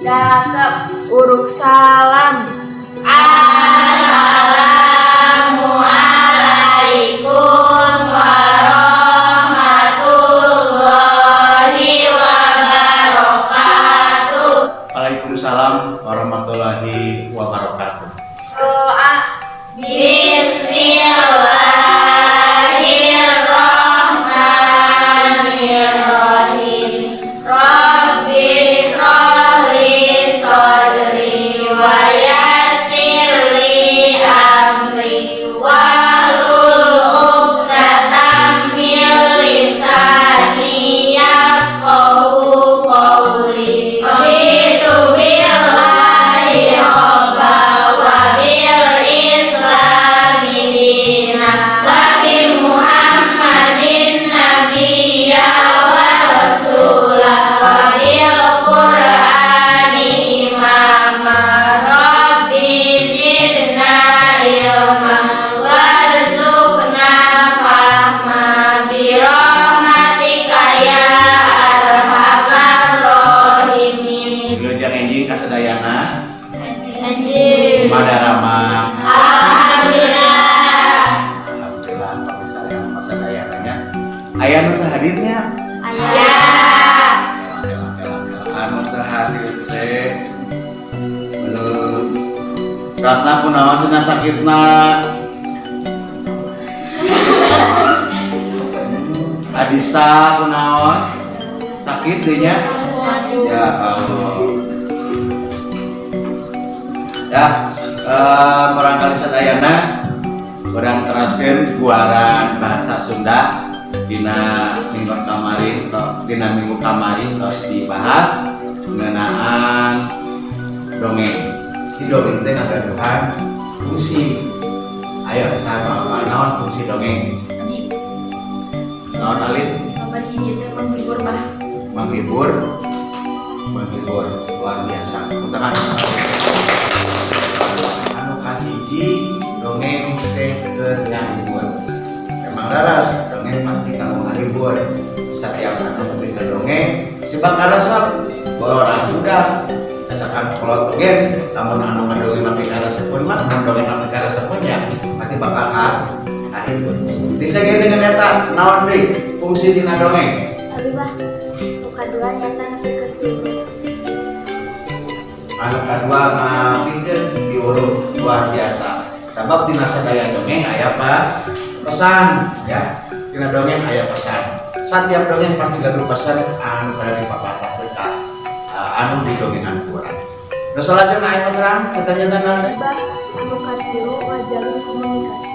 Cakep. Uruk salam. Assalamualaikum warahmatullahi wabarakatuh. Waalaikumsalam warahmatullahi wabarakatuh. Doa. Bismillahirrahmanirrahim. Rabbi shrah li sadri wa yassir li amri wahlul 'uqdatam min lisani yafqahu qawli. Raditu billahi robba wa bil islami dina wa bi Muhammadin nabiyya wa rasula wa bil qur'ani imama. Rabbi zidna ilma warzuqna fahma bi rahmatika ya arhamar rahimin. Wilujeng enjing kasadayana. Anjing. Madarama. Alhamdulillah. Alhamdulillah misalnya kasadayana nya. Aya nu teu hadirnya? Aya. Ela, ela, ela. Anu teu hadir teh belum. Ratna kunaon cenah sakitna? Adista kunaon? Sakit deui nya? Ya Allah. Ya, barangkali sadayana urang teraskeun guaran bahasa Sunda dina minggu kamari, dina minggu kamari tos dibahas ngeunaan dongeng. Di dongeng teh ngagaduhan fungsi. Ayo, saha naon fungsi dongeng? Naon, Alin? Nomor hiji teh menghibur, Bah. Menghibur, menghibur, luar biasa. Tepuk tangan. Anu kahiji, dongeng teh keur ngahibur. Emang laras, dongeng pasti kanggo ngahibur. Setiap anu ke dongeng sebab karesep bororah budak katakan kolot dongeng. Lamun anu ngadongeng nepi karesepun mah, anu dongeng nepi karesepun ya pasti bakal kahibur. Disegel dengan eta, naon deui fungsi tina dongeng? Abi, Bah, nu kadua nyaeta nepikeun piwuruh. Anu kadua ngapikeun piwuruh, luar biasa. Sabab tina sadaya dongeng aya apa? Pesan ya. Tina dongeng aya pesan. Setiap dongeng pasti gaduh pesan anu kada dipapatakeun ka anu didongengan ku urang. Nu salajengna aya nu terang kita nyata naon deui? Bah, anu katilu ngajalin komunikasi.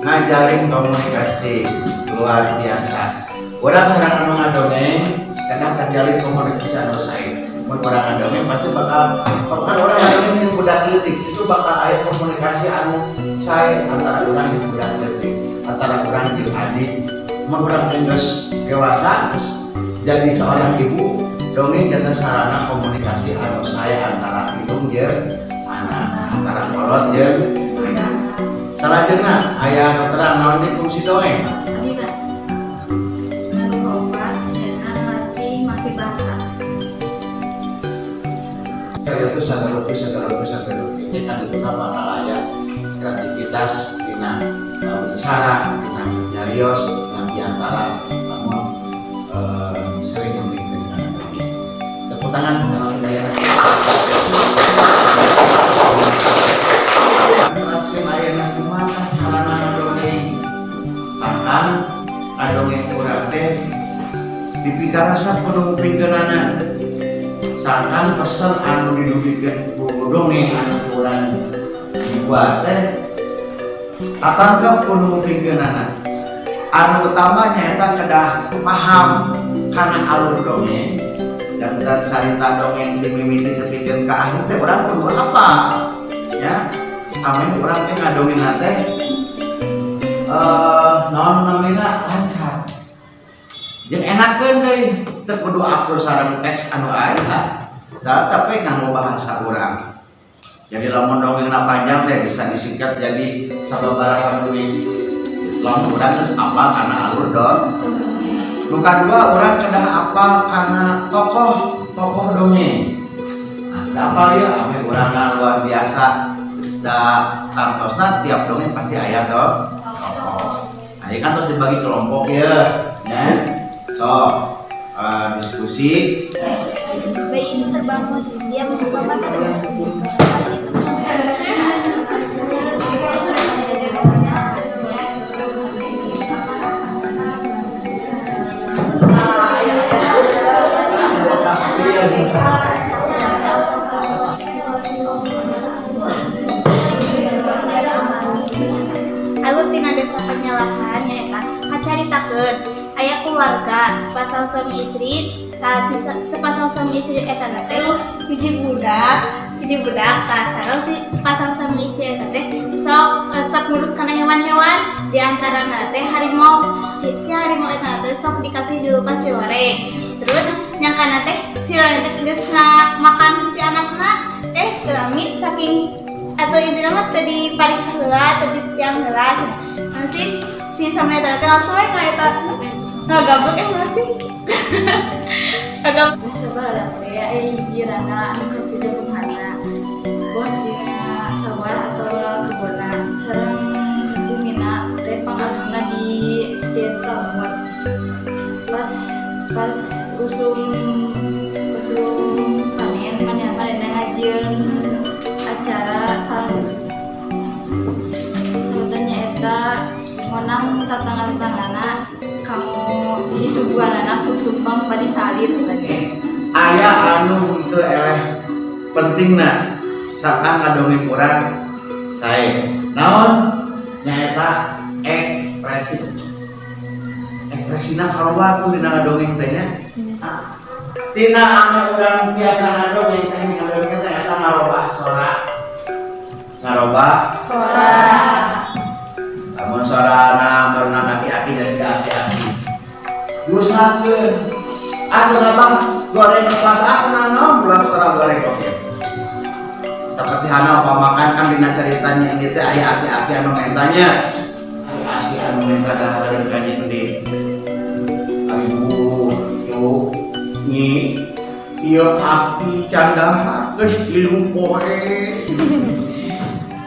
Ngajalin komunikasi, luar biasa. Urang sareng anu ngadongeng kadang terjalin komunikasi anu sae. Mun urang ngadongeng pasti bakal, kan urang ngadongeng jeung budak leutik, itu bakal aya komunikasi anu sae antara urang jeung budak leutik, antara urang jeung adik. Mun urang geus dewasa, geus jadi seorang ibu, dongeng jadi sarana komunikasi anu sae antara indung jeung anak, antara kolot jeung anak. Salajengna aya nu terang naon deui fungsi dongeng? Abi, Bah. Anu kaopat nyaeta ngelatih make bahasa. Saya itu sagala rupi, sagala rupi, sagala rupi. Ini kan itu kan bakal aya kreativitas dina bicara, dina nyarios, dina biantara lamun sering memberikan kana dongeng. Tepuk tangan kalau sedaya. Teraskeun ayeuna kumaha carana ngadongeng. Sangkan ngadongeng urang teh dipikaresep ku nu ngupingkeunana. Sangkan pesan anu didugikeun ku dongeng anu ku urang dibuat teh atangkep ku nu ngupingkeunana. Anu utama nyaeta kedah paham kana alur dongeng dan carita dongeng ti mimiti tepikeun ka akhir teh urang kudu apa ya. Amin, urang teh ngadongeng teh naon namina lancar jeung enakeun deui, teu kudu akur sareng teks anu aya da, tapi nganggo bahasa urang. Jadi lamun dongengna panjang teh bisa disingkat jadi sababaraha menit lamun urang geus apal kana alur dong. Nu kadua, urang kedah apal kana tokoh tokoh dongeng. Nah, Apa ya, ame urangna luar biasa. Da tangtosna tiap dongeng pasti aya toh. Tokoh. Nah, ini kan terus dibagi kelompok ya. Ya. So, diskusi. Bayi itu terbangun, dia membuka mata dengan sedih. Saat itu Alur tina Desa Panyalakan nyaeta kacaritakeun aya keluarga sepasang suami istri. Tah, si sepasang suami istri eta teh hiji budak. Tah, sareng si sepasang suami istri eta teh sok resep ngurus kana hewan-hewan, di antarana teh harimau. Si harimau eta teh sok dikasih julukan si loreng. Terus nyangkana teh si loreng teh geus makan si anakna, teu lami saking atau intinya mah tadi pariksa heula, tadi tiang heula cenah. Nah, si si sama eta teh langsung we ka eta ngagablek, masih ngagablek. Basa baheula teh aya hiji randa anu kacida beungharna. Boh tina sawah atawa kebonna sareng bumina teh pangalungna di lamut. Pas pas usum usum panen, manehna manehna ngajieun acara sareng salutan, nyaeta ngondang tatangga-tatanggana kanggo disuguhanana ku tumpeng bari salin lagi. Aya anu henteu eleh pentingna sakan ngadongeng urang sae. Naon? Nyaeta ekspresi. Ekspresina kaluar tuh dina ngadongeng teh nya. Tina anu urang biasa ngadongeng teh, ngadongeng teh eta ngarobah sora. Ngarobah Sora. Lamun sorana meureunan aki-aki nya siga aki-aki. Diusahakeun. Ah, kenapa goreng kelas, ah kenapa ulah sora goreng, oke. Seperti hana pamakan kan dina ceritanya ini teh aya aki-aki anu mentanya. Aya aki anu menta dahareun ka Nyi Endit. Ibu, yuk, Nyi, ieu aki can dahar geus 3 poe.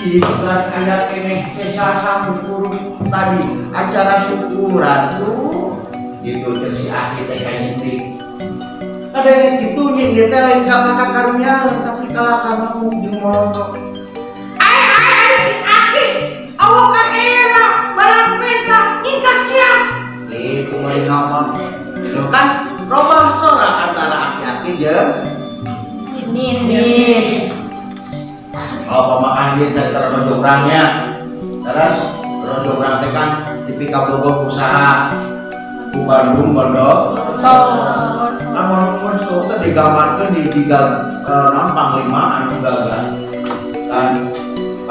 Jika aya keneh sesa syukur tadi acara syukuran tuh gitu, cek si aki teh ka Nyi Endit. Ada yang gitu, Nyi Endit teh lain kalah ka karunya tapi kalah ka nu jeung molotot. Ai ai ai, si aki awak ka era barang menta nyingkat sia. Itu mulai ngomong. Tuh kan robah sora antara aki-aki jeung Nindit. Oh, pamakan dia cerita Roro Jonggrangnya. Terus Roro Jonggrang teh kan dipikabogoh usaha ku Bandung Bondo. Lamun mun teh digambarkeun di tiga naon, panglima anu gagah. Dan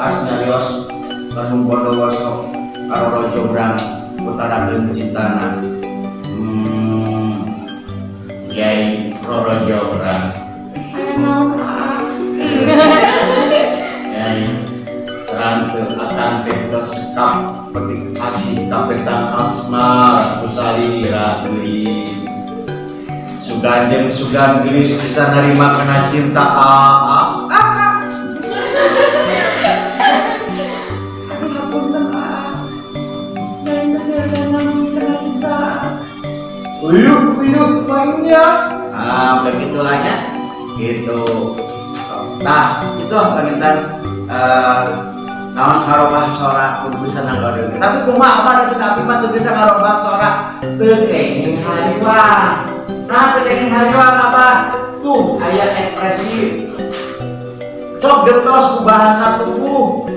pas nyarios Bandung Bondowoso karo Roro Jonggrang utarakeun cintana. Yai Roro Jonggrang. Aya naon, ah? Yai terang akan tes kap petik kasih kapetan asmara ku salira geulis. Sugan jeung sugan geulis bisa nerima kena cinta aa. Aduh, hapunten aa. Yai teh biasa nami kena cinta. Uyuh, uyuh, mainnya. Ah, begitulah ya. Gitu. Nah, itu panginten naon, ngarobah sora kudu bisa nanggodeng. Tapi kumaha apa ada cek abi mah teu bisa ngarobah sora, teu kenging hariwang. Nah, teu kenging hariwang apa? Tuh aya ekspresi. Sok gentos ku bahasa tubuh.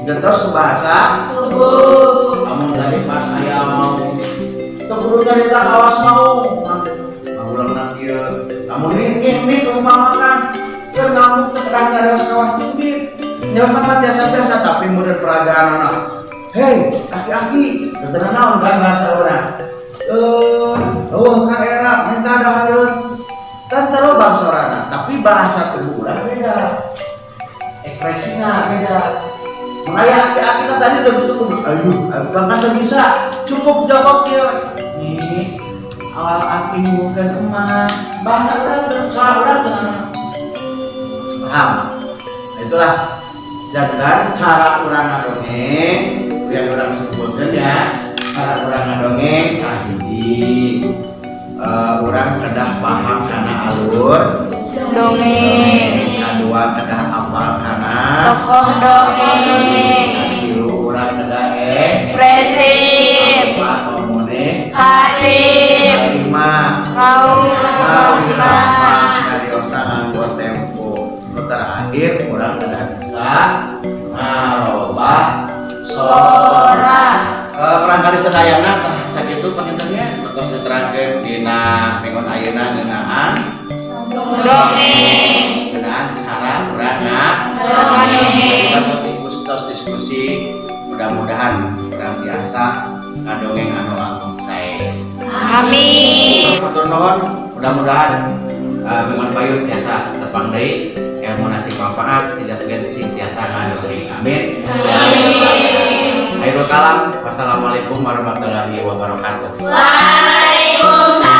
Gentos ku bahasa Tubuh. Kamu tadi pas aya mau teu kudu nyarita kawas mau. Ngahulengna kieu. Kamu nih umpamakan keur ngamuk teu kedah nyarios kawas nyubit. Nyarios mah biasa-biasa tapi meureun peragaanana. Hei, aki-aki, teu naon kan bahasa urang. Oh, ka era minta dahareun. Kan terlalu sorana, tapi bahasa tubuh urang beda. Ekspresinya beda. Makanya aki-aki kan tadi udah cukup, aduh, bahkan tuh bisa cukup jawab dia. Nih, awal aki bukan emas. Bahasa orang, suara orang tenang. paham. Nah, itulah dan cara urang ngadongeng yang urang sebutkan ya. Cara urang ngadongeng kahiji, urang kedah paham kana alur dongeng. Kedua, kedah apal kana tokoh dongeng. Katilu, urang kedah ekspresif. Empat, komunikatif. Lima, ngawirama. Dari otak nganggo tempo. Nu terakhir, urang kedah bisa ngarobah sora. Barangkali sadayana tah sakitu panginten nya tos diterangkeun dina minggon ayeuna ngeunaan dongeng, ngeunaan cara urang dongeng. Kita tos diskusi, mudah-mudahan urang biasa ngadongeng anu langkung sae. Amin. Hatur nuhun, mudah-mudahan minggon payun tiasa tepang deui, ilmu sing manfaat, tidak sing tiasa ngadongeng. Amin. Akhirul kalam, wassalamualaikum warahmatullahi wabarakatuh. Waalaikumsalam.